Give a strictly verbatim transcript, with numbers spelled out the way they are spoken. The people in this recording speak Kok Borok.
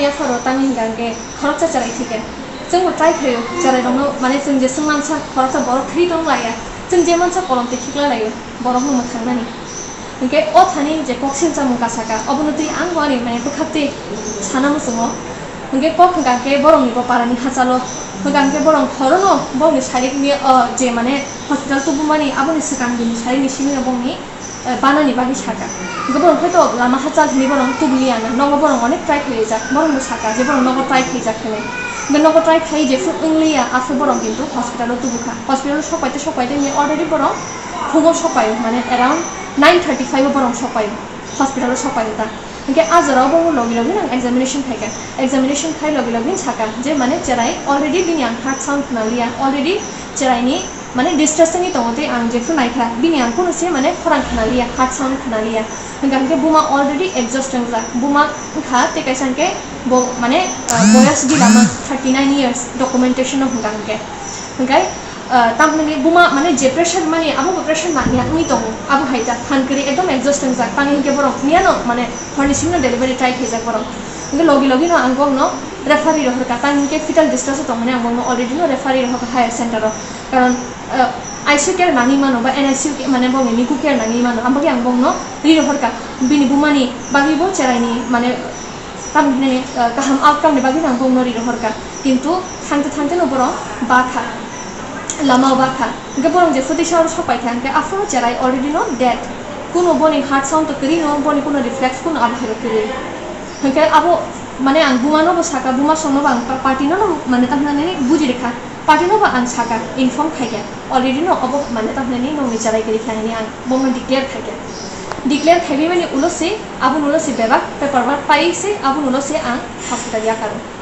Yapharo tamni hwnkha hwnkhe khoroksa cherai thwikha. Chwngbo try khlaio, cherairokno, mane, chwng je chwng mansa khoroksa borok thwi tong laiya, chwng je mansa kolom twi khiklai laio, borokno mwthangnani. Hwnkhe o thani je kok sil chamung kasaka, obono twi ang bo ani, mane, bwkhaktwi sana muchungo. Hwnkhe kok hwnkha hwnkhe borokni bo parani hachalo, hwnkha hwnkhe borok horono borokni sarikni, o, je, mane, hospital tubumani aboni swkang bini sarikni simino borokni eh, banani bagwi saka. Hwnkhe borok hwnkhe to lama hachal hinwi borok tubuliya na, nogo borok onek try khlaijak, borok bo saka je borok nogo try khlaijak hinwi. Hwnkhe nogo try khlai jephru wngliya, aphuru borok kintu hospital o tubukha. Hospital o sokpaite sokpaite hinwi already borok phungo sokpaio, mane around nine thirty five o borok sokpaio, hospital o sokpaio ta. Hwnkhe a jorao bo logi logi nang examination khaikha. Examination khai logi logi saka je mane cherai already bini ang heart sound khwnaliya, already cheraini mane distress wngwi tongo tei ang jephru naikha, bini ang kunu se mane khorang khwnaliya, heart sound khwnaliya. Hwnkha hwnkhe buma already exhaust wngjak, buma wngkha tei kaisa hwnkhe bo mane, ah, boyas gila ma thirty nine years documentation no hwnkha hwnkhe. Hwnkhe, ah, tamni buma mane je pressure mani abo bo pressure nangya wngwi tongo, abo hai ta phan kwrwi ekdom exhaust wngjak, tamni hwnkhe borok miyano mane horni simi no delivery try khaijak borok. Hwnkhe logi logi no ang bokno referee rohorkha, tamni hwnkhe fetal distress o tongmani ang bokno already no referee rohorkha higher center o. Karon, ah, I C U care nangwi mano ba N I C U ke-, mane bongni niku care nangwi mano, aboni bagwi ang bongno ri rohorkha. Bini bumani bagwi bo cheraini mane tamni hinwi, ah, kaham outcome ni bagwi ang bongno ri rohorkha. Kintu thangte thangte no borok bakha, lama o bakha. Hwnkhe borok je phutisa oro sokpai kha, hwnkhe aphuru cherai already no dead. Kuno boni heart sound to kwrwi no, boni kuno reflex kuno abo hai kwrwi. Hwnkhe abo mane ang buma no bo saka, buma songno bo ang pa-, party no no mane tamhinani buji rikha. Party no bo ang saka, inform khaikha, already no obo mane tamhinani nokni cherai kwrwi kha hinwi ang bono declare khaikha. Declare khaiwi mani ulo se, aboni ulo se bebak paper work pai se, aboni ulo se ang hospital yakaro.